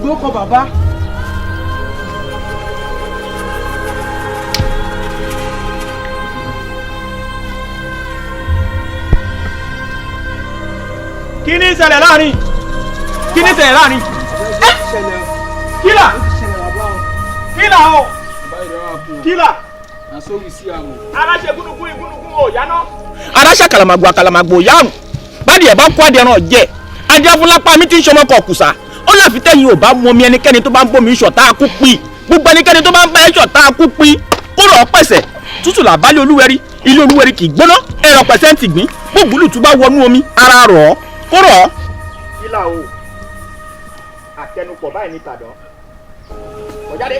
Ìgbó kan bàbá. Kí ni ìṣẹ̀lẹ̀ láàrin? Kí ni ìṣẹ̀lẹ̀ láàrin? Kílà kílà o kílà. Aláṣẹ gúnugún igúnugún ò yáná. Aláṣẹ kàlàmàgbò àkàlàmàgbò yárùn bádìí ẹ̀ bá kó adìẹ náà jẹ adìẹ mi ti ń ṣọmọ kọ kùsà ó láfi tẹ́yìn ò bá mọ mi ẹnikẹ́ni tó bá ń bómi ṣọ̀tá kú pin gbogbo ẹnikẹ́ni tó bá ń bá ẹ ṣọ̀tá kú pin kó rọ̀ ọ́ pẹ̀sẹ̀ tútù làbálẹ̀ olúwẹ̀rí ilé olúwẹ̀rí kì í gbóná ẹ̀rọ pẹ̀sẹ̀ ń ti gbìn gbogbo tó bá wọnú omi ara rọ̀ ọ́ kó rọ̀ ọ́. Kílà o àtẹnupọ̀ báyìí ní tàdán ọ̀jáde.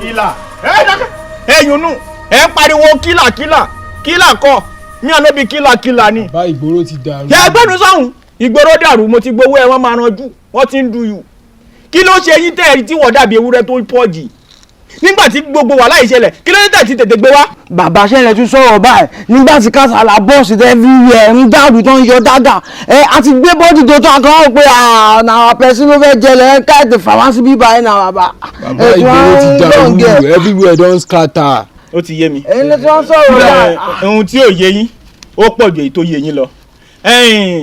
Kílà ẹ̀yùn nù ẹ̀ ń pariwo kílà kílà kílà kọ́ mi àná bí kílà kílà ni. Bá ìgboro ti dàrú. Ṣé ẹgbẹ́nu sọ̀hún ìgboro dàrú mo ti gbowó ẹ wọ́n máa ranjú wọ́n ti ń du yù. Kí ló ṣe yín tẹ́ ẹ tí wọ́n dàbí ewúrẹ́ tó pọ̀ jì nígbà tí gbogbo wàhálà yìí ṣẹlẹ̀ kí ló dé tẹ̀ tí tètè gbé wá. Bàbá ṣẹlẹ̀ tún sọ̀rọ̀ báyìí nígbà tí kásálà bọ́ọ̀sì everywhere ń dàrú tó ń yọ dáadáa ẹ àti gbé bọ́ọ̀dì tó tó àkànwọ́ pé àwọn pẹ̀sì ló fẹ́ jẹlẹ̀ ẹ káàtì fàwánsì bíbá ẹ̀ náà bàbá. Bàbá ìgboro ti dàrú everywhere don scatter. Ó ti yé mi. Ẹ̀yin ló ti wọ́n sọ̀rọ̀ báyìí. Ohun tí ò yé yín ó pọ̀ ju èyí tó yé yín lọ.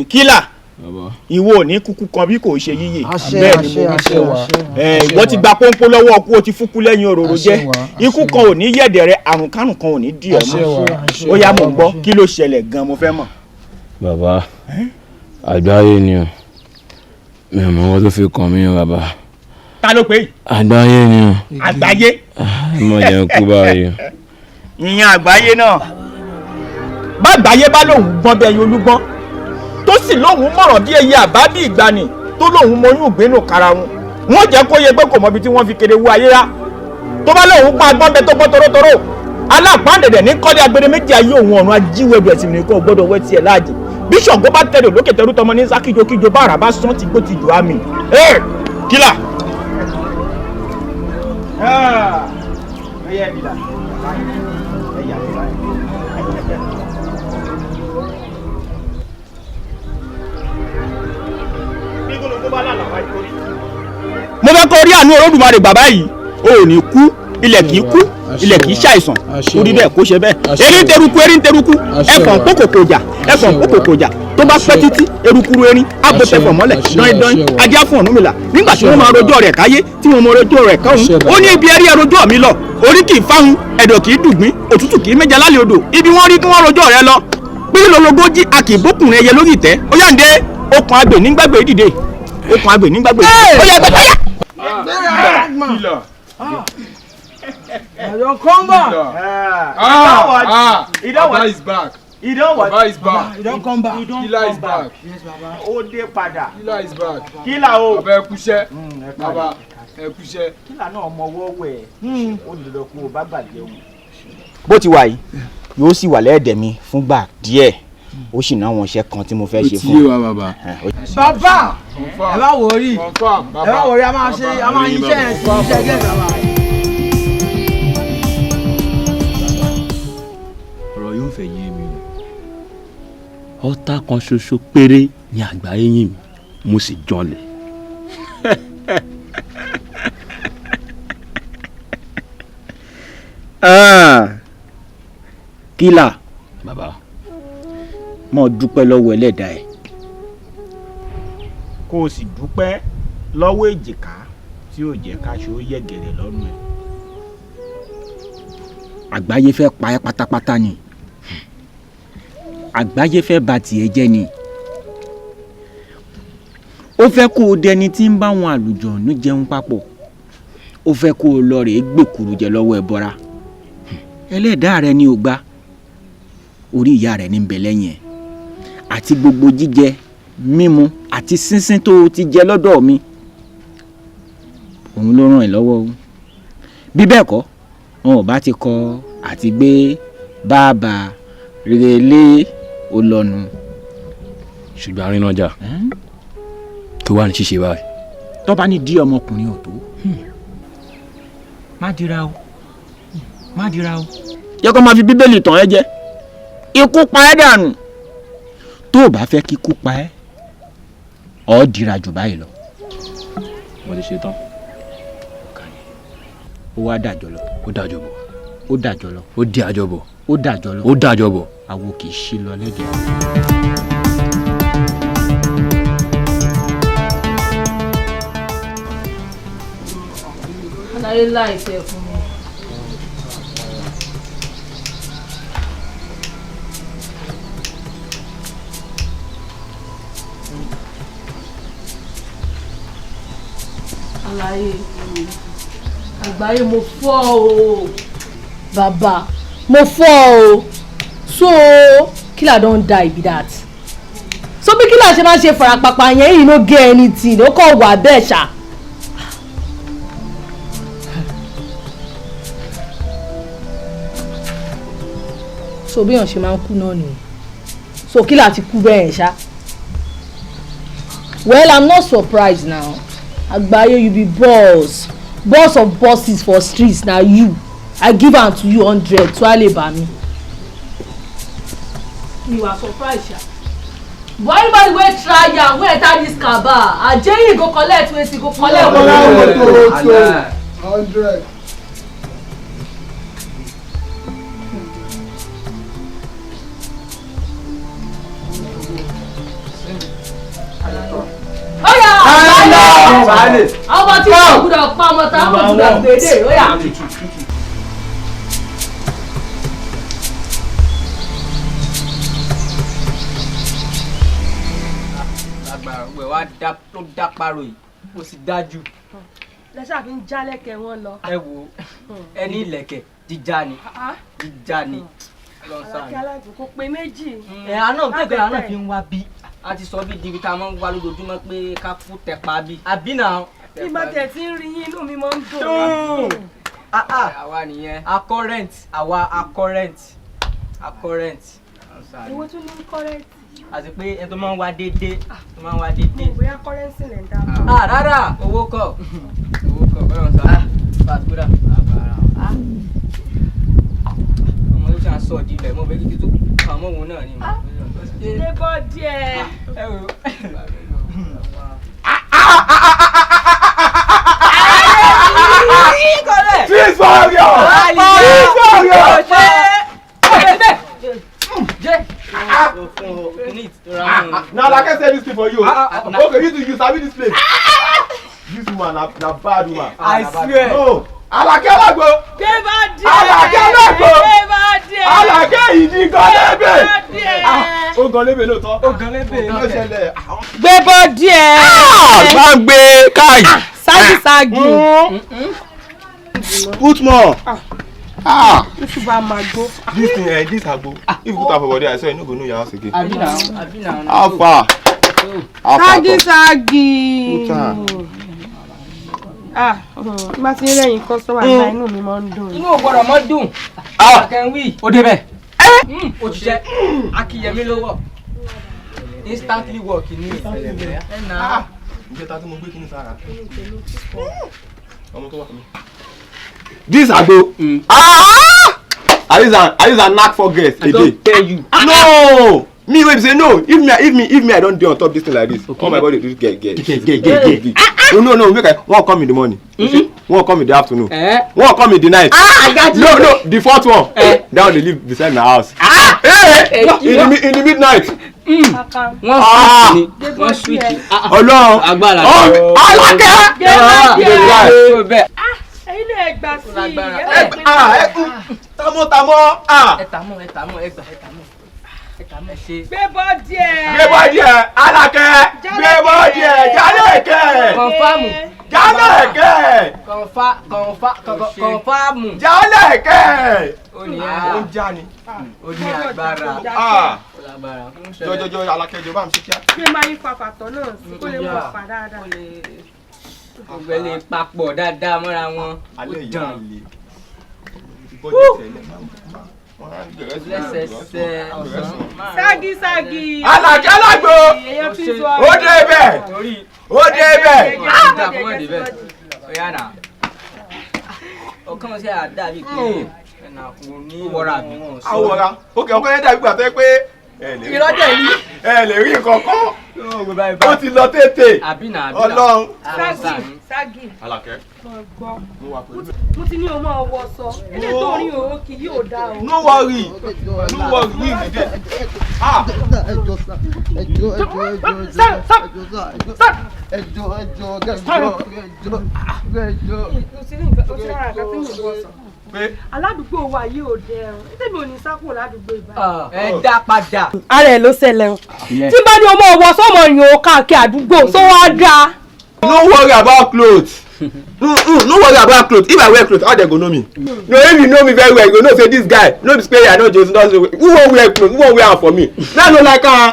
Kílà ìwọ ò ní kúkú kan bí kò ṣe yíyè bẹ́ẹ̀ ni mo wí. Ìwọ ti gba pọ́npọ́n lọ́wọ́ ọkú o ti fúkú lẹ́yìn òróró jẹ́ ikú kan ò ní yẹ̀dẹ̀ rẹ àrùn kárùn kan ò ní dì ọ́ mọ́. Ó yá mò ń gbọ́ kí ló ṣẹlẹ̀ gan mo fẹ́ mọ̀. Bàbá àgbáyé ni o mi ò mọ owó tó fi kàn mí o bàbá. Ta ló pè é? Àgbáyé ni o. Àgbáyé. Ẹ mọ̀ jẹun kú báyìí. Ìyẹn àgbáyé náà bá àgbáyé bá lòun gbọ́n bẹ́ẹ̀ yín olúgbọ́n tó sì lóhùn mọ̀ràn bí ẹyẹ àbá bí ìgbani tó lóhùn mọyún ìgbénu karahun wọ́n jẹ́ kó yẹ pé kò mọbi tí wọ́n fi kéré wú ayé rá tó bá lóhùn pa agbọ́n bẹ tó gbọ́ torótoró alápáǹdẹ̀dẹ̀ ní kọ́lé agbede méjì ayé òun ọ̀run ajíwèbí ẹ̀sìn nìkan gbọ́dọ̀ wẹ́ tiẹ̀ láàjì bí Ṣàngó bá tẹ̀lé lókè tẹrú tọmọ ní sákìjokíjo bá àrà bá sán ti gbó ti jù àmì ẹ kílà. Mo fẹ́ kó rí àánú Olódùmarè bàbá yìí o ò ní kú ilẹ̀ kì í kú ilẹ̀ kì í ṣàìsàn orí bẹ́ẹ̀ kó ṣe bẹ́ẹ̀ erin teruku erin teruku ẹfọ̀n kókòkòjà ẹfọ̀n kókòkòjà tó bá pẹ́ títí erukuru erin agbótẹfọ̀ mọ́lẹ̀ dọ́ndọ́n ajá fún Ọ̀rúnmìlà nígbà tí wọ́n máa rojọ́ rẹ̀ káyé tí wọ́n máa rojọ́ rẹ̀ káhùn ó ní ibi ẹrí ẹrojọ́ mi lọ orí kì í fáhùn ẹ̀dọ̀ kì í dùgbín òtútù kì í méje lálẹ́ odò ibi wọ́n rí kí wọ́n rojọ́ rẹ̀ lọ pílọ́lọ́gójì a kì í bókùnrin ẹyẹ lórí ìtẹ́ ó yàǹde okùn agbè nígbàgbé dìde okùn agbè nígbàgbé ó yà gbẹgbẹ yà. I don come back. Baba is back. Baba is back. He don come back. Killer is back. Yes, Baba. Ó dé padà. Killer is back. Killer o. Baba ẹ kúṣẹ́. Baba ẹ kúṣẹ́. Killer náà mọ ọwọ́ wẹ̀ ó lè lọ kó o bá gbàgbé òun. Bó ti wà yìí yóò sì wà lẹ́ẹ̀dẹ̀ mi fúngbà díẹ̀ ó sì ná àwọn iṣẹ́ kan tí mo fẹ́ ṣe fún. Ó ti yé wa bàbá. Bàbá ẹ bá wò rí ẹ bá wò rí a máa ṣe a máa yíṣẹ́ ẹ̀ sí iṣẹ́ gẹ́gẹ́ bàbá. Ọ̀rọ̀ yóò fẹ́ yé mi o. Ọ̀tá kan ṣoṣo péré ni àgbáyé yìn mí mo sì janlẹ̀. Kílà. Bàbá. Mo dúpẹ́ lọ́wọ́ ẹlẹ́dàá ẹ̀ kó o sì dúpẹ́ lọ́wọ́ èjìká tí ò jẹ́ káṣó yẹ̀gẹ̀rẹ̀ lọ́rùn ẹ̀. Àgbáyé fẹ́ pa ẹ́ pátápátá ni àgbáyé fẹ́ bà tiẹ̀ jẹ́ ni ó fẹ́ kó o dẹni tí ń bá wọn àlùjọ̀nú jẹun papọ̀ ó fẹ́ kó o lọ rèé gbèkúrú jẹ lọ́wọ́ ẹbọra ẹlẹ́dàá rẹ ni ò gbà orí ìyá rẹ ní ń bẹ lẹ́yìn ẹ̀ àti gbogbo jíjẹ mímu àti sínsín tó o ti jẹ lọ́dọ̀ mi òun ló ràn ẹ́ lọ́wọ́ o bí bẹ́ẹ̀ kọ́ wọn ò bá ti kọ àti gbé bàbá rèlé olọ́nu. Ṣùgbọ́n arínájà tó wà ní ṣíṣe báyìí. Tó bá ní dí ọmọkùnrin ò tó. Má dira o, má dira o. Yẹ kó máa fi Bíbélì tàn ẹ́ jẹ. Ikú pa ẹ́ dànù. Tó o bá fẹ́ kí ikú pa ẹ́, ọ́ dira jù báyìí lọ. Mo ti ṣe tán. Ó wá dàjọ́ lọ. Ó dàjọ́ bọ̀. Ó dàjọ́ lọ. Ó di àjọ bọ̀. Ó dàjọ́ lọ. Ó dàjọ́ bọ̀. Àwo kì í ṣí lọ lẹ́jẹ̀. Aláyé láìpẹ́ fún mi. Aláyé àgbáyé mo fọ́ o. Bàbá mo fọ́ o. So killer don die be that. So bí killer ṣe máa ṣe farapapa yẹn, he no get anything, ó kàn wà bẹ́ẹ̀ ṣá. So bí èèyàn ṣe máa ń kú náà nìyẹn. So killer ti kú bẹ́ẹ̀ ṣá. Well, I'm not surprised now. Àgbáyé, you be boss. Boss of bosses for streets na you. I give am to you 100 tuale bá mi. You are surprised sha. But anybody wey try am wey enter this cabal, ajeyi go collect wetin go collect. 100. Oya àgbáyé ọmọ tí kò gbúdọ̀ pa ọmọ tá kò gbúdọ̀ gbèdé oya. Agbára ọgbẹ wa ló dá paro yìí, ó sì dájú. Lẹ́sà fi ń jálẹ̀kẹ̀ wọn lọ. Ẹ wo ẹni ìlẹ̀kẹ̀ jíjá ni jíjá ni. Àlàkí alágùn kò pé méjì. Ẹ àná tẹ̀gbẹ́ àná fi ń wá bí. A ti sọ bí dibi tá a máa ń wá lójoojúmọ́ pé ká kú tẹ̀pa bí. Àbí náà. Bí má tẹ̀ tí ń rí yín, inú mi máa ń dùn. Àwa nìyẹn. A current àwa a current a current. Ìwọ tún ní current. Àti pé ẹni tó máa ń wá déédéé tó máa ń wá déédéé. Mo bóyá currency lẹ̀ ń dá. Ah rárá owó kọ́ owó kọ́ ọlọ́run sọ fàtúrà ọmọ tó ṣàn sọ ìdílé mo fẹ́ kí tó kàn mọ́ òun náà ni. Ṣé bọ́ díẹ̀? Ẹ wò. Please warrior! Please warrior! Now like I said this thing for you. Okay, you two, you sabi this place. This woman na bad woman. I swear. No. Alake Alagbo. Alake Alagbo. Alake ìdí gan lébè. Ó gan lébè lóòótọ́. Ó gan lébè. Ló ṣẹlẹ̀. Gbé bọ́ díẹ̀. Gbàgbé káì. Ságì ságì. Put more. Ah. If you ma go. This thing, this agbo. If you put am for body, I swear you no go know your house again. Abi na, abi na. How far? How far? Ságì ságì. Put am. Ah, bá ti ń rẹ̀yìn kọ́sọ́mà nígbà inú mi máa ń dùn. Inú ò gbọ́dọ̀ mọ́ dùn. Akẹ́wì. Ó débẹ̀. Ó ṣiṣẹ́. Akíyẹmí ló wọ̀. Instantly work ni. Ah, ìjẹta tí mo gbé kíní sára. Ọmọ tó wà fún mi. This agbo. Ah! I use am knack 4 girls a I day. don tell you. No! Me wey be say no. If me I don dey on top this thing like this. Okay. All my body do get. No, no, make I one come in the morning. You see? One come in the afternoon. Eh? One come in the night. Ah, I got you. No, the fourth one. Eh? That one dey live beside my house. Ah! Hey! In the midnight. Wọ́n switch ni. Wọ́n switch. Ọlọ́run. Agbára. Alákẹ́. Alákẹ́. Ẹ̀yin náà ẹ gbà sí i. Tamọ́ tamọ́. Ẹ tàmọ́ ẹ tàmọ́ ẹ gbà ẹ tàmọ́. Ẹ ṣe. Gbé bọ́ díẹ̀. Gbé bọ́dí ẹ̀ Alákẹ́. Gbé bọ́dí ẹ̀ Jálẹ̀kẹ́. Kọ̀nfàmù. Jálẹ̀kẹ́. Kọ̀nfàmù. Jálẹ̀kẹ́. Ó ní Ó ń já ni. Ó ní agbára. Ó lágbára. Jọjọjọ Alákẹ́ jọ bá mi ṣe kíá. Gbé máa yí papàtọ̀ náà sí kó lè mọ̀ fà dáadáa. Gbogbo ẹ lè papọ̀ dáadáa mọ́ra wọn. Alẹ́ yìí á le. Lẹ́sẹsẹ ọ̀sán. Ságì ságì. Alákẹ́ Alágbo. Èèyàn fi sọ. Ó dé ibẹ̀. Ó débẹ̀. Ọkàn ṣe àdàbí pé kò ní wọra àbí. Àwòrán òkè ọkọ yẹn dàbí gbà tó yẹ pé ìrọ́jẹ̀ yìí. Ẹ lè rí nǹkan kan. Ó ti lọ tètè. Ọlọ́run. Ságì Ságì. Alakẹ́. Mo gbọ́. Mo ti ní o máa wọ sọ. Ilé tó rí òun kì yóò dá o. No worry. No worry. We will dey. Ah. Ẹjọ sá, ẹjọ ẹjọ ẹjọ ẹjọ ẹjọ ẹjọ ẹjọ ẹjọ. O ti rí nǹkan o ti rárá nǹkan tí mo wọ sọ. Aládùúgbò wa yìí ò dẹrùn. Tèmi ò ní sá kúrò ládùúgbò ìbáyìí. Ẹ dá padà. Ara ẹ̀ ló ṣẹlẹ̀ o. Tí bá ní ọmọ ọwọ́ sọ́mọ yìí ó káàkiri àdúgbò sọ wá dáa. No worry about clothes. No worry about clothes. If I wear clothes, how they go know me? No, if you know me very well, you go know say this guy no be say I no just don who wan wear clothes, who wan wear am for me? Now no like am.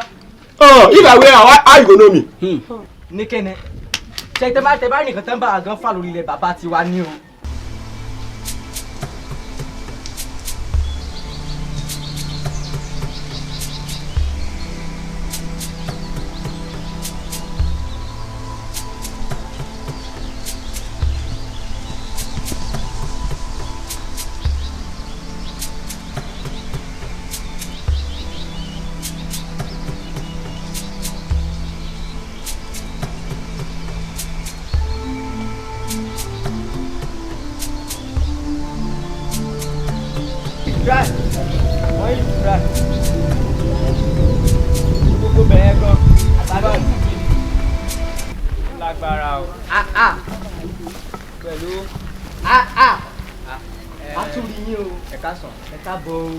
Oh, if I wear am, how you go know me? Ní kẹ́nẹ̀, ṣe tẹ́ bá nìkan tẹ́ ń bá àgán fà lórí ilẹ̀ bàbá tiwa ní o. Gbogbo bẹ̀rẹ̀ gan àtàlọ́ lágbára o. Pẹ̀lú a tún rí yín o. Ẹ káàsán. Ẹ káàbọ̀ o.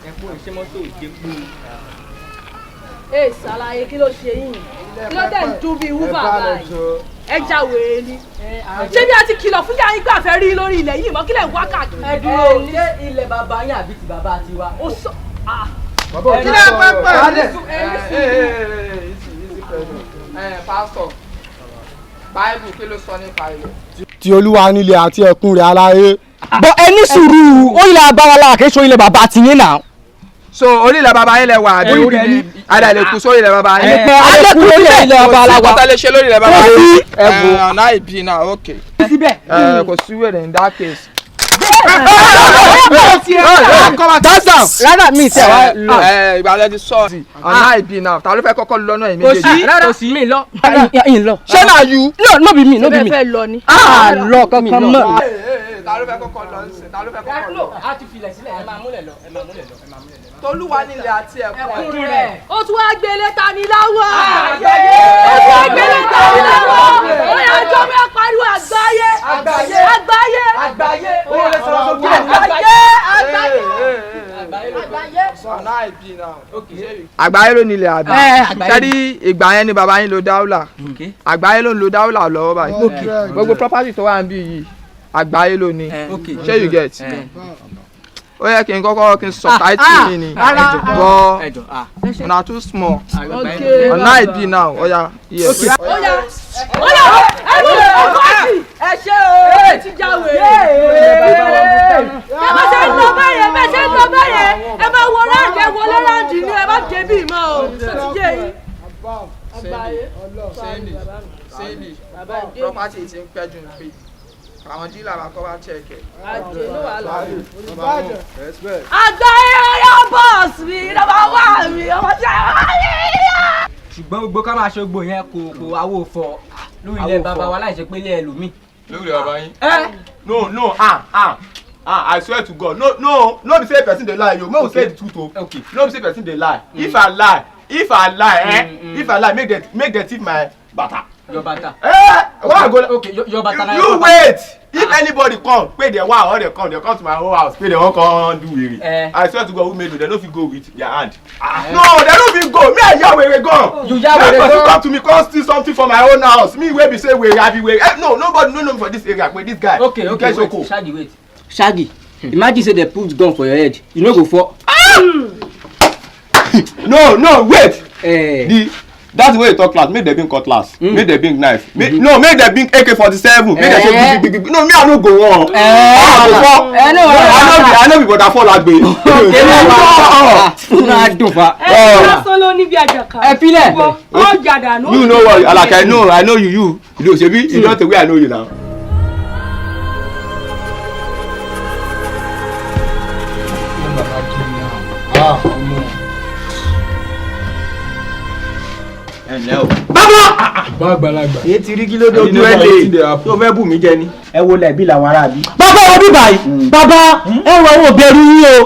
Ẹ kú ìṣe mọ́tò ìdẹ́kù. Ẹ ṣàlàyé kí ló ṣe yín? Kí ló dẹ̀ ń dún bíi wúfà báyìí? Ẹ já wèrè ni. Ṣé bí a ti kìlọ̀ fún yàrá ìgbà fẹ́ rí lórí ilẹ̀ yìí mọ́ kílẹ̀ ń wá káàkiri? Ẹ dúró, ṣé ilẹ̀ bàbá yín àbí ti bàbá tiwa? Ó sọ. Kí ló pẹ́ pẹ́? Pásítọ̀, Báíbù kí ló sọ nípa ilẹ̀? Ti Olúwa nílé àti ẹ̀kún rẹ̀ aláyé. Bọ ẹni sùúrù, ó ilẹ̀ abáwọlá kì í ṣe ilẹ̀ bàbá tiyín náà. So orí ilẹ̀ bàbá yín lẹ wà àbí orí ilẹ̀ adà lè kú sórí ilẹ̀ bàbá yín. Ẹ kú lórí ilẹ̀ bàbá wa. Kò sí kọ́tà lè ṣe lórí ilẹ̀ bàbá yín. Ọ̀nà ìbí náà ok. Síbẹ̀. Kò sí wèrè in that case. Rárá mi tẹ wá lọ. Ìgbàlẹ̀ ti sọ ọ̀nà ìbí náà ta ló fẹ́ kọ́kọ́ lọ́nà yìí méjèèjì. Kò sí mi lọ. Ìyìn lọ. Ṣé náà you? No, no be me, no be me. Ṣé fẹ́ lọ ni? Ah lọ kankan mọ́. Ta ló fẹ́ kọ́kọ́ lọ nsìn? Ta ló fẹ́ kọ́kọ́ lọ? A ti filẹ̀ sílẹ̀, ẹ máa múlẹ̀ lọ, ẹ máa múlẹ̀ lọ, ẹ máa múlẹ̀ lọ. Tolúwa nílẹ̀ àti ẹ̀kún rẹ̀. Ó tún wá gbélé ta ni láwọ̀. Ó tún wá gbélé ta ni láwọ̀. Ó yà jọ mi pariwo àgbáyé. Àgbáyé. Àgbáyé. Àgbáyé. Ó lè sọ̀rọ̀ sókè. Àgbáyé. Àgbáyé. Àgbáyé. Ọ̀nà ìbí náà. Àgbáyé ló nílẹ̀ àbí? Ṣẹ́rí ìgbà yẹn ni bàbá yín lo dáúlà. Àgbáyé ló ń lo dáúlà lọ́wọ́ báyìí. Gbogbo property tó wà níbí yìí àgbáyé ló ní. Ṣé you get? Ó yẹ kí n kọ́kọ́ kí n sọ táìtì mi ni but una too small. Ọ̀nà ìbí náà ọ̀ya yes. Ó yá ó yá ẹ mú ọkọ sí. Ẹ ṣé o. Ẹ ti já wèrè. Ẹ bá ṣe ń lọ báyẹn, bá ṣe ń lọ báyẹn, ẹ máa wọ ráǹdì, ẹ wọlé ráǹdì ni ẹ má débì mọ́ o. Ṣé ti yé yín? Sandy Sandy property ti ń pẹ́ jù ń pè àwọn dílà wa kọ́ wá check ẹ̀. Àgbáyé ọyá bọ́ọ̀sì mi, nọ́mbà wà mi, ọmọ tí a wà yé. Ṣùgbọ́n gbogbo ká máa ṣe gbogbo yẹn kò kò awo fọ lórí ilẹ̀ bàbá wa láì ṣe pé ilé ẹlòmíì. Lórí ilẹ̀ bàbá yín. No no ah ah ah I swear to God, no no no be say person dey lie o, make we say the truth o. Okay. No be say person dey lie. If I lie, if I lie eh, if I lie, make dem thief my bata. Your bata. Eh, why I go? Okay, your bata na You wait. If anybody come, pay their wa or they come to my whole house, pay they wan come do were. I swear to God, who made you, they no fit go with their hand. No, they no fit go. Me I hear were gone. You hear were gone. Person gone. come to me, come steal something from my own house. Me wey be say were, I be were. Eh, no, nobody no know me for this area. But this guy. Okay, okay, get wait, Soko. Shaggy, wait. Shaggy, imagine say they put gun for your head, you no go fall. No, no, wait. That's the way you talk last. Make dem bring cutlass, make dem bring knife, make, no, make dem bring AK-47, make dem say gbigbi gbigbi. No, me, I no go run. Ah, I go fall. No, I no be waterfall agbe. Una dùn fa. Ẹ lásán ló ní bí àjàkà. Ẹ filẹ̀. Ọjà dànù. You know what, Alake, I know you, you know, ṣebí you don tey wey I know you now. Ah, ọmọ. Ẹ ǹlẹ́ o. Bàbá. Bá àgbàlagbà. Èyí ti rí, kí ló dé ojú ẹ lè tó fẹ́ bù mí jẹ ni. Ẹ wo lẹ̀bi làwọn aráàbí. Bàbá wo bí báyìí? Bàbá, ẹ wọ àwọn òbẹ̀rù yín o,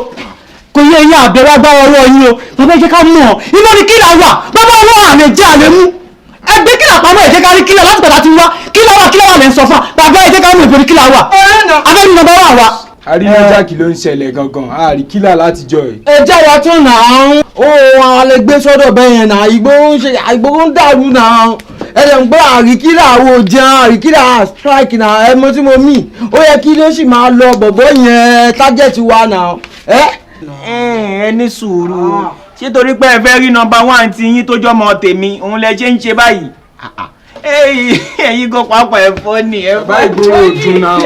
kò yẹ yín àbẹ̀rù agbára ọwọ́ yín o. Bàbá, ẹ jẹ́ ká mọ̀ iná ni kílà wà. Bàbá, ọwọ́ àmì jẹ́ àlẹ́ mú ẹgbẹ́ kílà pamọ́. Ẹ jẹ́ ká rí kílà láti gbàdá ti wá. Kílà wà, kílà wà lẹ́ ń sọ fún wa. Bàbá, ẹ jẹ́ ká mọ̀ ìbòrí kílà wà, abẹ́rẹ́ nọ́mbà wà wá. Àrínájà, kí ló ń ṣẹlẹ̀ gangan? Àrí kílà látijọ́ ẹ̀. Ẹ jẹ́ wa tún nà án ó, àwọn lè gbé sọ́dọ̀ bẹ́ẹ̀ yẹn náà. Ìgboro ń ṣe, ìgboro ń dàrú náà. Ẹ lè ń gbọ́ àríkílà wo jẹun, àríkílà strike náà. Ẹ mọ tí mo mì, ó yẹ kí ló sì máa lọ bọ̀bọ̀ yẹn, target wa náà. Ẹ. Ẹ ní sùúrù, ṣé torí pé ẹ fẹ́ rí number one ti yín tó jọmọ tèmi òun lẹ ṣe ń ṣe báyìí? Ẹ̀yin gan pàápàá, ẹ fọ́ ni ẹ fọ́. Bàbá, ìgboro ò dùn náà.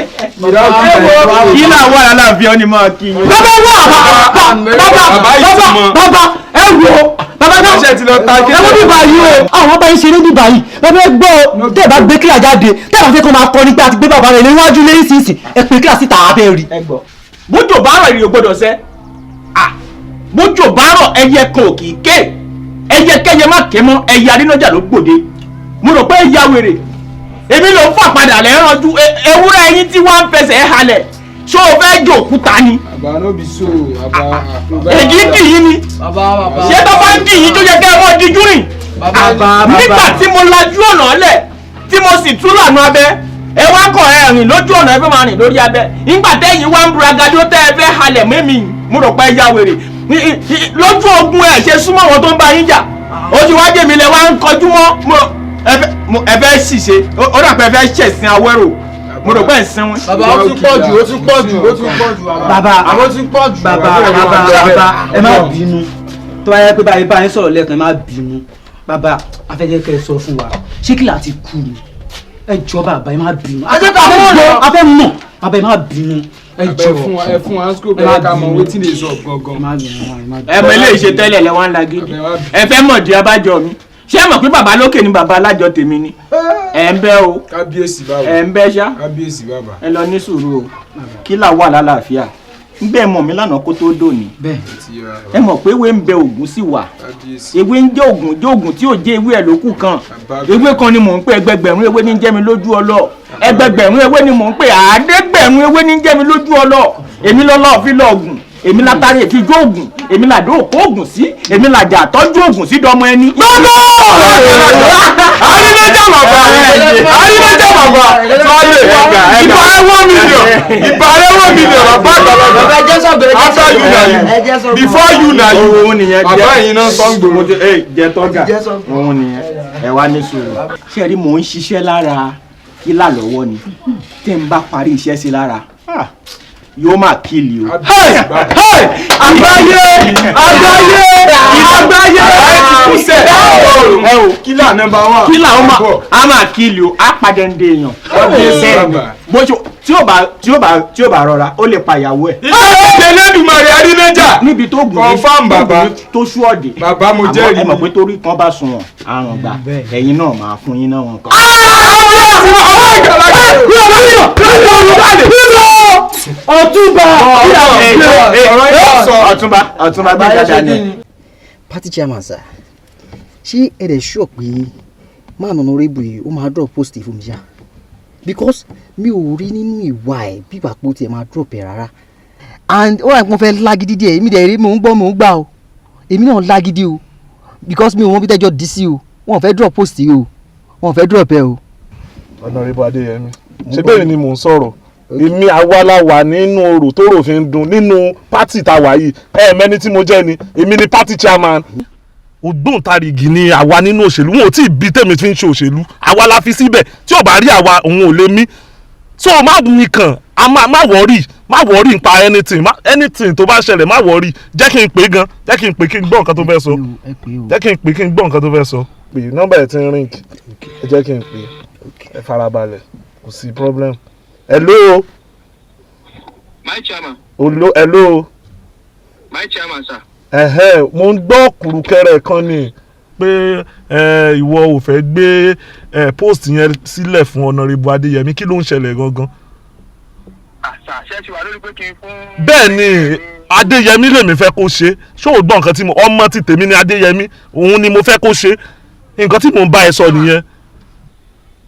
Kí làwọn aláàfin ọ ni máa kí yín. Bàbá wà, bàbá, bàbá, bàbá, ẹ wo bàbá náà. Ṣé ti lọ ta ẹ wọ́n bíbá yìí o, àwọn bá yín ṣeré bíbá yìí. Bàbá, ẹ gbọ́ o, tẹ́ ẹ bá gbé kílà jáde, tẹ́ ẹ bá fẹ́ kó máa kọ́ nípa àti gbé bàbá rẹ̀ níwájú lẹ́yìn sísìn, ẹ pè kílà síta, abẹ́ rí. Ẹ gbọ́, bójò bá rọ̀, ìrìn ò gbọ́dọ̀ sẹ́. Bójò bá rọ̀, ẹyẹ kan ò kì í ké. Ẹyẹ kẹyẹ má ké mọ́, ẹyẹ arínájà ló gbòde. Mo rò pé ìyá wèrè èmi ló ń fà padà lẹ́rànjú ewúrẹ́ ẹyin tí wọ́n ń fẹsẹ̀ halẹ̀. Ṣó o fẹ́ jò òkúta ni? Bàbá, no be so, bàbá. Èyí kì í ni. Ṣé tó bá ń dì yín tó yẹ kẹ́ ẹ mọ́ díjú rìn nígbà tí mo lajú ọ̀nà lẹ̀, tí mo sì tú lànà abẹ, ẹ wá kọ̀, ẹ rìn lójú ọ̀nà, ẹ fẹ́ máa rìn lórí abẹ. Nígbà tẹ́yìn wá ń buragado tẹ́ ẹ fẹ́ halẹ̀ mẹ́mi, mo rò pé ẹ ya wèrè lójú ogun. Ẹ ṣe súnmọ́ àwọn tó ń bá yín jà, ó ti wá jèmi lẹ wá ń kọjú mọ́. Ẹ fẹ́ ṣìṣe, ó dà pé ẹ fẹ́ ṣẹ̀sìn awẹ́rò. Mo rò pé ẹ̀ ń sinwin. Bàbá, ó ti pọ̀ jù, ó ti pọ̀ jù, ó ti pọ̀ jù. Bàbá, Àwọn ti pọ̀ jù. Bàbá, bàbá, bàbá, ẹ má bínú. Tó bá yẹ pé báyìí báyìí sọ̀rọ̀ lẹ́ẹ̀kan, ẹ má bínú. Bàbá, afẹ́jẹ́ kẹ́ ẹ sọ fún wa, ṣé kí láti kú ni? Ẹ jọ, bàbá, ẹ má bínú. Ẹ jẹ́ ká mọ̀ gbọ́, a fẹ́ mọ̀. Bàbá, ẹ má bínú, ẹ jọ. Ẹ fún wa scope, ẹ ká mọ̀ wetin dey sup gangan. Ẹ mọ eléyìí ṣe tẹ́lẹ̀ lẹ wá ń lagídí. Ẹ fẹ́ mọ̀ di abájọ mi. Ṣé ẹ mọ̀ pé bàbá lókè ni bàbá alájọ tèmi ni? Ẹ ń bẹ́ o. Kábíyèsí, bàbá. Ẹ ń bẹ́ ṣá. Kábíyèsí, bàbá. Ẹ lọ ní sùúrù o. Kí là wà lálàáfíà ń bẹ́ẹ̀ mọ̀ mí lánàá kó tó dòní. Ẹ mọ̀ pé ewé ń bẹ, ògùn sì wà. Ewé ń jẹ́ ògùn jẹ́ ògùn tí ò jẹ́ ewé ẹ̀ lókù kan. Ewé kan ni mò ń pè, ẹgbẹgbẹ̀rún ewé ní jẹ́ mi lójú ọlọ́. Ẹgbẹgbẹ̀rún ewé ni mò ń pè, àádẹ́gbẹ̀rún ewé ní jẹ́ mi lójú ọlọ́. Èmi lọ́lọ́ fi lọ́ọ̀gùn, èmi látàrí èfijó ògùn, èmi làdó òkó ògùn sí, èmi làjà àtọ́jú ògùn sí dọmọ ẹni. Bàbá àrínájà, bàbá àrínájà, bàbá sọ́ọ́lẹ̀, ìbàrẹ̀ 1 million, ìbàrẹ̀ 1 million, bàbá àgbàlagbà. After you na you, before you na you. Òun nìyẹn. Bàbá yìí náà sọ ń gbòòrò. Jẹ tọ́gà, òun nìyẹn. Ẹ wá ní sùúrù. Ṣé ẹ rí, mò ń ṣiṣẹ́ lára kílà lọ́wọ́ ni. Tẹ́ ń bá parí iṣẹ́ sí lára, yóò máa kílì o. Àgbáyé, àgbáyé, àgbáyé kúsẹ̀. Ẹ o. Kílà number one. Kílà ó máa, á máa kílì o, á padà ń dé èèyàn. Bó ṣe tí ó bá rọra, ó lè pa ìyàwó ẹ̀. Elédùmarè, arínájà. Níbi tó gùn. Confirm, bàbá. Tó sú ọ̀dẹ̀. Bàbá, mo jẹ́rìí. Ẹ mọ̀ pé torí kan bá sunwọ̀n àrùn gbà, ẹ̀yin náà máa fún yín náà wọn kan. Ọ̀túnba. Ọ̀túnba, Ọ̀túnba Gbénga Daniel. Party chairman sir, ṣé ẹ dẹ̀ sure pé man honourable yìí ó máa drop post fún mi ṣá? Because mi ò rí nínú ìwà ẹ̀ bí ìgbà pé ó tiẹ̀ máa drop ẹ̀ rárá, and ó rà pé wọ́n fẹ́ lágídí díẹ̀. Èmi dẹ̀ rí, mò ń gbọ́, mò ń gbà o. Èmi náà lágídí o, because mi ò mọ bí tẹ́jọ́ dí sí o. Wọ́n fẹ́ drop post yìí o, wọ́n fẹ́ drop ẹ o. Honourable Adéyẹmí, ṣé bẹ́ẹ̀ ni mò ń sọ̀rọ̀? Èmi àwa la wà nínú orò tó rò fi ń dun nínú party tá a wà yìí. Ẹ mẹ́ni tí mo jẹ́ ni, èmi ni party chairman. Ògbóǹtarìgì ni àwa nínú òṣèlú. Wọn ò tí ì bí tèmi fi ń ṣe òṣèlú. Àwa la fi síbẹ̀. Tí ò bá rí àwa, òun ò lè mí. So má nìkan a má má worry, má worry nípa anything, má anything tó bá ṣẹlẹ̀, má worry. Jẹ́ kí n pè é gan, jẹ́ kí n pè kí n gbọ́ nǹkan tó fẹ́ sọ, jẹ́ kí n pè kí n gbọ́ nǹkan tó fẹ́ sọ. pè é, nọ́mbà ẹ̀ ti ń ring. Ẹ jẹ́ kí n pè é. Ẹ farabalẹ̀, kò sí problem. Hello. My chairman. Hello, hello. My chairman, sir. Ẹ̀hẹ́, mo ń gbọ́ kùrùkẹrẹ kan ni pé ìwọ ò fẹ́ gbé post yẹn sílẹ̀ fún Honorable Adéyẹmí. Kí ló ń ṣẹlẹ̀ gangan? Àṣà ṣe ti wà lórí pé kí n fún. Bẹ́ẹ̀ ni, Adéyẹmí lèmi fẹ́ kó ṣe. Ṣé o gbọ́ nǹkan tí mo, ọmọ ti tèmi ni Adéyẹmí, òun ni mo fẹ́ kó ṣe. Nǹkan tí mò ń bá ẹ sọ nìyẹn.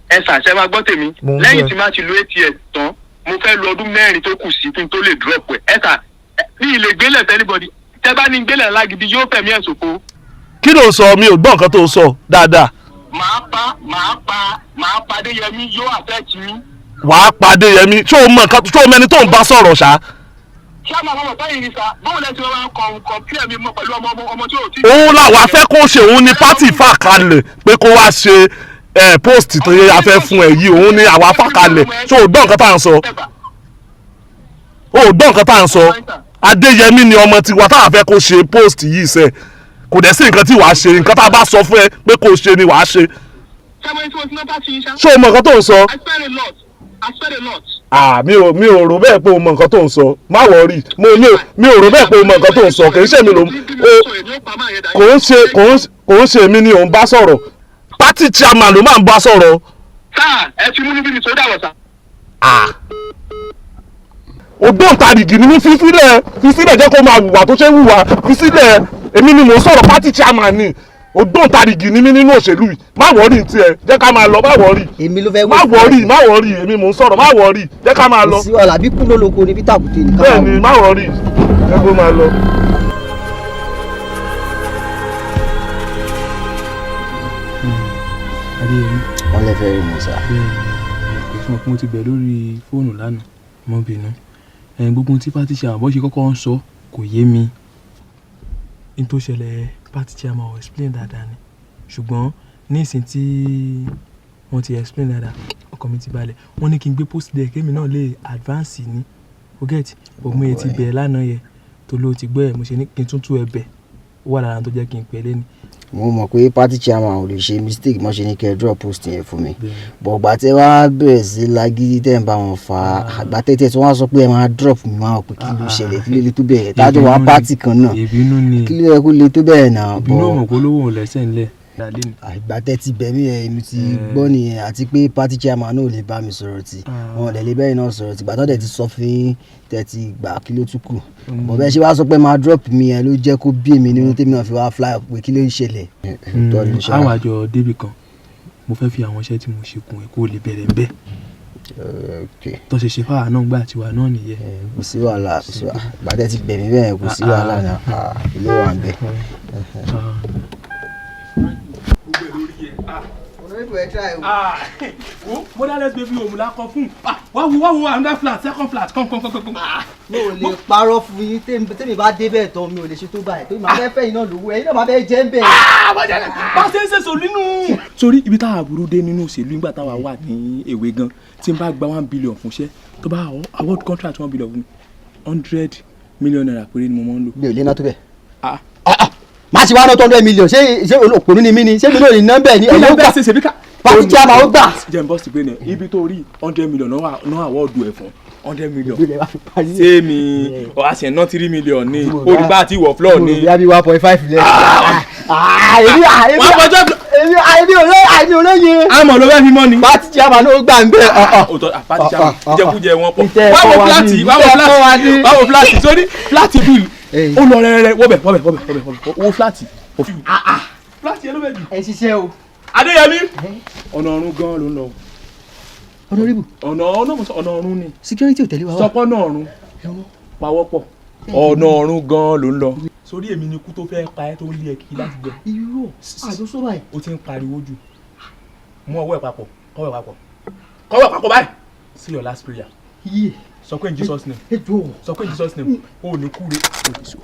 Ẹ sà, ṣe máa gbọ́ tèmi. Mo ń Lẹ́yìn gbọ́. tí má ti lo 8 years tán, mo fẹ́ lo ọdún 4 tó kù sí kí n tó lè drop ẹ̀. Ẹ sà, mi ì lè gbélé fẹ́ anybody. Tẹ́ bá ní gbélé lágídí, yóò fẹ̀mí ẹ̀ ṣòfò. Kí ló ń sọ? Mi ò gbọ́ nǹkan tó sọ dáadáa. Màá pa, màá pa, màá pa Adéyẹmí, yóò affect yín. Wàá pa Adéyẹmí? Ṣé o mọ nǹkan? Ṣé o mẹni tó ń bá sọ̀rọ̀ ṣá? Ṣé àmọ́ àwọn ọmọ báyìí ni sà, báwo lẹ ti máa kàn compare mi mọ́ pẹ̀lú ọmọ ọmọ tí ò tí. Òun làwa fẹ́ kó ṣe, òun ni party fà kalẹ̀ pé kó wá ṣe post tó yẹ a fẹ́ fún ẹ yìí. Òun ni àwa fà kalẹ̀. Ṣé o gbọ́ nǹkan tá à ń sọ? O gbọ́ nǹkan tá à ń sọ? Adéyẹmí ni ọmọ tiwa tá a fẹ́ kó ṣe post yìí sẹ́. Kò dẹ̀ sí nǹkan tí wàá ṣe. Nǹkan tá a bá sọ fún ẹ pé kó ṣe ni wàá ṣe. Ṣé mo ní tí mo ti ná party yín ṣá? Ṣé o mọ nǹkan tó ń sọ? I spend a lot. I spend a lot. Ah, mi ò rò bẹ́ẹ̀ pé o mọ nǹkan tó ń sọ. Má worry, mo mi ò rò bẹ́ẹ̀ pé o mọ nǹkan tó ń sọ. Kì í ṣe mi ló o kò ń ṣe kò ń ṣe èmi ni òun bá sọ̀rọ̀. Party chairman ló máa ń bá sọ̀rọ̀. Sáà, ẹ ti múnú bí mi tó dàwọ̀ sá. Ah, ògbóǹtarìgì ni mí. Fi sílẹ̀, fi sílẹ̀, jẹ́ kó máa hùwà tó ṣe ń hùwà. Fi sílẹ̀, èmi ni mò ń sọ̀rọ̀, party chairman ni. Ògbóǹtarìgì ni mí nínú òṣèlú yìí. Má worry tiẹ̀, jẹ́ ká máa lọ. Má worry. Èmi ló fẹ́ Má worry, má worry, èmi mò ń sọ̀rọ̀. Má worry, jẹ́ ká máa lọ. Kò sí wàhálà, bí kú ló lóko ni, bí tàkùté ni. Bẹ́ẹ̀ ni, má worry, jẹ́ kó máa lọ. Adéyẹmí. Wọ́n lè fẹ́ rí mi sá. Bẹ́ẹ̀ ni, kò sí mọ̀ pé mo ti bẹ̀ lórí fóònù lánàá, mọ́ bínú. Gbogbo ohun tí party chairman bọ́ ṣe kọ́kọ́ ń sọ kò yé mi. N tó ṣẹlẹ̀, party chairman ò explain dáadáa ni, ṣùgbọ́n ní ìsìn tí wọ́n ti explain dáadáa, ọkàn mi ti balẹ̀. Wọ́n ní kí n gbé post there kémi náà lè advance ní o get, but mo yẹ ti bẹ̀ lánàá yẹ tó ló ti gbọ́ ẹ̀, mo ṣe ní kí n tún tú ẹ bẹ̀. Ó wà lára tó jẹ́ kí n pè é lẹ́ni. Mo mọ̀ pé party chairman ò lè ṣe mistake mọ́ ṣe ní kẹ́ ẹ drop post yẹn fún mi, but ìgbà tẹ́ wá bẹ̀rẹ̀ sí lágídí, tẹ́ ń bá wọn fa àgbà tẹ́tẹ́ tí wọ́n á sọ pé ẹ máa drop mi, máa pé kí ló ṣẹlẹ̀? Kí ló lè tó bẹ̀rẹ̀ tájọ́ wá party kan náà? Ìbínú ni. Kí ló yẹ kó lè tó bẹ̀rẹ̀ náà? Ìbínú ò mọ̀ kó lówó ò lẹ́sẹ̀ ńlẹ̀. Àgbà tẹ́ ti bẹ̀ mí ẹ̀, èmi ti gbọ́ nìyẹn, àti pé party chairman náà ò lè bá mi sọ̀rọ̀ tí wọn ò dẹ̀ lè bẹ́ẹ̀ náà sọ̀rọ̀ tí gbàtọ́ dẹ̀ ti sọ fún yín, tẹ́ ti gbà, kí ló tún kù? Bọ̀ bẹ́ẹ̀ ṣe wá sọ pé máa drop mi yẹn ló jẹ́ kó bí èmi nínú, tèmi náà fi wá fly up pé kí ló ń ṣẹlẹ̀. Tọ́ ni ṣá. Àwọn àjọ débì kan, mo fẹ́ fi àwọn iṣẹ́ tí mo ṣe kún ẹ̀ kó lè bẹ̀rẹ̀ ń bẹ́ẹ̀ tó ṣe ṣe fáwa náà gbà tiwa náà nìyẹn. Kò sí wàhálà, kò sí wàhálà. Gbàtẹ́ ti bẹ̀ mí bẹ́ẹ̀, kò sí wàhálà náà. Kí ló wà ń bẹ̀? Wo motherless baby home la kọ fún wá, wo wá, wo another flat, second flat, come, come, come, come. Mi ò lè parọ́ fún yín, tèmi bá débẹ̀ tán, mi ò lè ṣe tó báyìí, torí màá fẹ́ fẹ́ iná lówó, ẹ̀yin náà máa fẹ́ jẹ́ ń bẹ̀. Bá a ṣe ń ṣe sọ nínú. Sórí ibi táwa burú dé nínú òṣèlú, nígbà táwa wà ní èwe gan, tí n bá gba 1 billion fúnṣẹ́, tó bá award contract 1 billion fún mi, ₦100 million péré ni mo máa ń lò. Mi ò lè ná tó bẹ́ẹ̀. Má ṣe wá ná 200 million. Ṣé òpònú ni mí ni? Ṣé mi náà ní nọ́mbẹ̀ ni? Kí Ẹ̀yin ló ó gbà. bẹ́ẹ̀ ṣe ṣe bí ká. Party chairman ó gbà. Jẹ́ n bọ́ sí pé ní ibi tó rí 100 million náà award ẹ̀ fún 100 million. Ìgbélé wa fi parí. Ṣé mi ọ̀ a ṣe ná 3 million ní olùgbà àti ìwọ̀ floor ní. Bí a 1.5 lẹ. Èmi ò lóye. Àmọ́ ló fẹ́ fi mọ́ ni. Party chairman ó gbà ń bẹ̀. Òtọ́ party chairman, ìjẹkújẹ wọn pọ̀. Ìtẹ́ Wá wo ẹ̀kọ́ wa flat, ní, wá wo ìtẹ́ ẹ̀kọ́ wa flat, ní. wá wo flat sórí flat bill ó lọ rẹ́rẹ́rẹ́. Wọ́bẹ̀, wọ́bẹ̀, wọ́bẹ̀, wọ́bẹ̀, wo flat. Flat yẹn ló bẹ̀ jù. Ẹ ṣiṣẹ́ o. Adéyẹmí, ọ̀nà ọ̀run gan ló ń lọ. Honorable. Ọ̀nà ọ̀nà ọ̀nà ọ̀run ni. Security ò tẹ̀lé wa wá. Sọpọ́ náà ọ̀run pawọ́pọ̀, ọ̀nà ọ̀run gan ló ń lọ. Sórí èmi ni ikú tó fẹ́ pa ẹ́ tó ń lé ẹ kiri láti jẹ. Irọ́ àjọsọ báyìí. O ti ń pariwo jù. Mú ọwọ́ ẹ̀ papọ̀, kọ́wọ́ ẹ̀ papọ̀, kọ́wọ́ ẹ̀ papọ̀ báyìí. Say your last prayer. Iye. Sọ pé in Jesus name. Ẹ jọ̀ọ́. Sọ pé in Jesus name, o ò ní kú re. O ní sọ.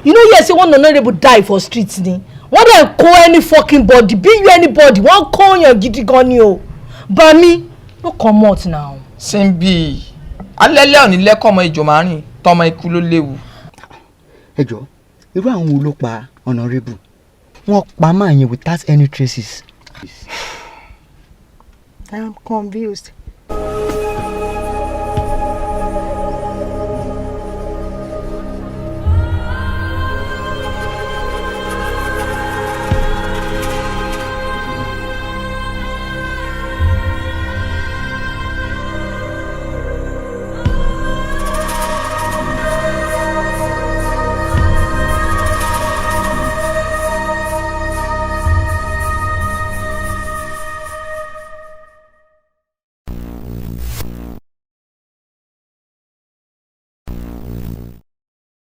You no hear say one honourable die for street ni? Wọ́n dẹ̀ kó any fucking body, be you anybody, wọ́n kó yàn gidi gan ni o. Bami no comot now. Simbi, alẹ́lẹ́ òní lẹ́kọ̀ ọmọ ìjọ máa rìn. Tọmọ ikú ló léwu. Ẹ jọ, irú àwọn wo ló pa honourable? Wọ́n pa máa yẹn without any traces. I am confused.